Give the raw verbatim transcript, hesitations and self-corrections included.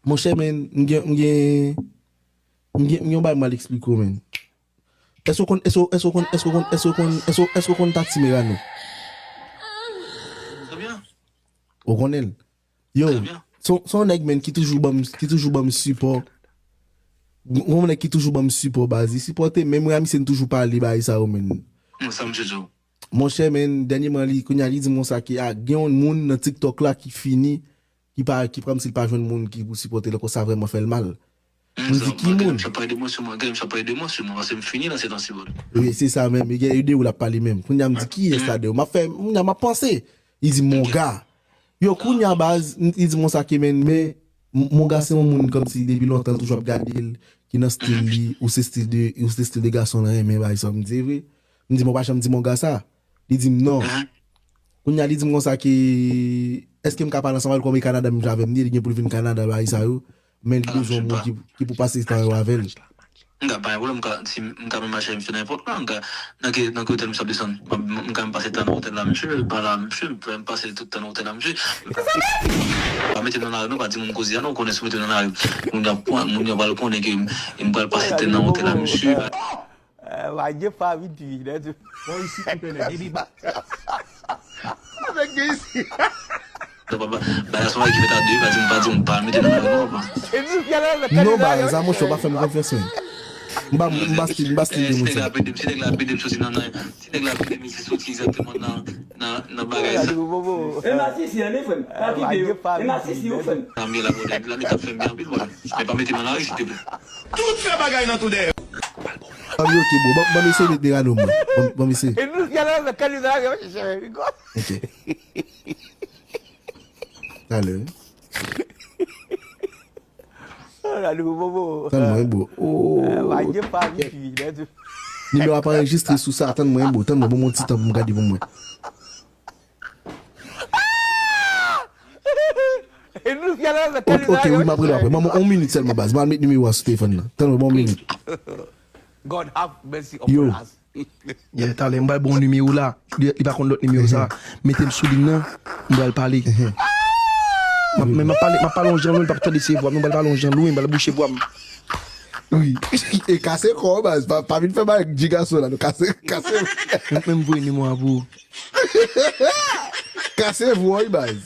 Monchè, men, m gen, m gen, m gen, m gen yon bagay m al eksplike w, men. Èske w konn, èske w, èske w konn, èske w konn, èske w konn, èske w, èske w konn Tati Merano? Ou konnen l? Yo, se yon, se yon nèg, men, ki toujou ban m, ki toujou ban m sipò. Yon nèg ki toujou ban m sipò, baz. Li sipòte, menm Ramsey, n toujou pale bagay sa yo, men. Monchè, men, dènyèman, li, kounye a, li di m konsa ke, a, gen yon moun nan TikTok la ki fini, ki pa, ki kòmsi l pa jwenn moun ki pou sipòte l ankò, sa vrèman fè l mal. M di, ki moun? Sa pale de mwen sou mwen, gade, sa pale de mwen sou mwen, paske m fini nan se tan si, bro. Wi, se sa menm, e gen de ou l ap pale menm. Kounye a, m di, kiyès la de ou? M ap fè, kounye a, m ap panse. Li di, Monga. Yo, kounye a, baz, li di m konsa ke, men, men, Monga se yon moun kòmsi depi lontan, l toujou ap gade l, ki nan stil li, ou se stil de, ou se stil de gason l renmen, bagay sa, m di, vre? M di, mwen pa janm di Monga sa. Li di m non. Kounye a, li di m konsa ke, èske m ka pale ansanm avè l kòm e Kanada menm jan avè m li ye, li gen pou l vin Kanada, bagay sa yo. Men li bezwen yon moun ki, ki pou pase tan yo avè l. M ka pa gen pwoblèm, m ka, si m ka menm mache misye nan nenpòt la, m ka, nan ki, nan ki otèl misye ap desann. M, m ka menm pase tan nan otèl la, misye, pa la, misye, m pase tout tan nan otèl la, misye. Pa mete m nan lari, non, pa di moun koze a, non, konnen si w mete m nan lari. Moun yo ap pran, moun yo pral konnen ke m, m pral pase tan nan otèl la, misye. Eh, va gen pa vin pi, nèt. Bon, isi, entènèt. Epi ba. Avèk gen isi. Sa pa, ba, ba, la, son ki fèt a de, pa di m, pa di m, pa mete nan lari, non, papa. E nou ki alè avèk Non, ba, Kanada, sa, monchè, w pa fè m konfyans, men. M pa, m pa stil, m pa stil de moun sa. Si nèg la ap ede m, si nèg la ap ede m soti nan, nan, si nèg la ap ede m, se soti egzakteman nan, nan, nan bagay sa. E masisi, ane, frè m. Pa kite yo. E masisi, yo, frè m. Nan, men la, bòdè, la, li t ap fè m byen anpil, bòdè. Men pa mete m nan lari, silteplè. Tout fè bagay nan tou dèyè. Ban m yo, ok, bro. Ban, ban m eseye met Merano, mwen. Ban, ban m eseye. E nou ki alè avèk Kanada, yo, chèchè, wi, kwa. Ok. Talè. Gade pou bobo. Tann mwen, bro. Oh. Eh, va gen pa vin pi, nèt. Nimewo a pa anrejistre sou sa. Tann mwen, bro. Tann mwen, ban mwen yon ti tan pou m gade pou mwen. E nou ki alè avèk Kanada, yo. Ok, wi, m ap rele apre. Ban mwen yon minit sèlman, baz. M al met nimewo a sou telefòn nan. Tann mwen, ban mwen yon minit. God have mercy upon us. Yo. Yè talè, m pral ba w nimewo la. Li, li pa konn lòt nimewo sa. Mete m sou liy nan, m pral pale. M ap, men m ap pale, m ap pale yon jan lwen, li p ap tande se vwa m, m pral pale yon jan lwen, m pral bouche vwa m. Wi. E kase kò w, baz. Pa, pa vin fè bagay ak G gason la, non. Kase, kase. Men, men m voye nimewo a pou ou. Kase vwa w, baz.